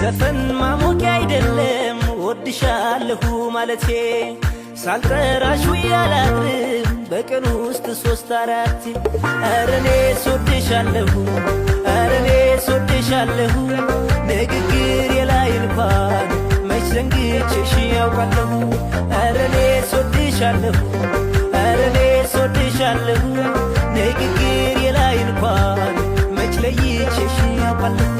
ዘፈን ማሞቂያ አይደለም ወድሻለሁ ማለቴ፣ ሳልጠራሽ ውዬ አላድርም በቀን ውስጥ ሶስት አራቴ። ኧረ እኔስ ወድሻለሁ፣ ኧረ እኔስ ወድሻለሁ፣ ንግግሬ ላይ እንኳን መች ዘንግቼሽ ያውቃለሁ። ኧረ እኔስ ወድሻለሁ፣ ኧረ እኔስ ወድሻለሁ፣ ንግግሬ ላይ እንኳን መች ለይቼሽ ያውቃለሁ።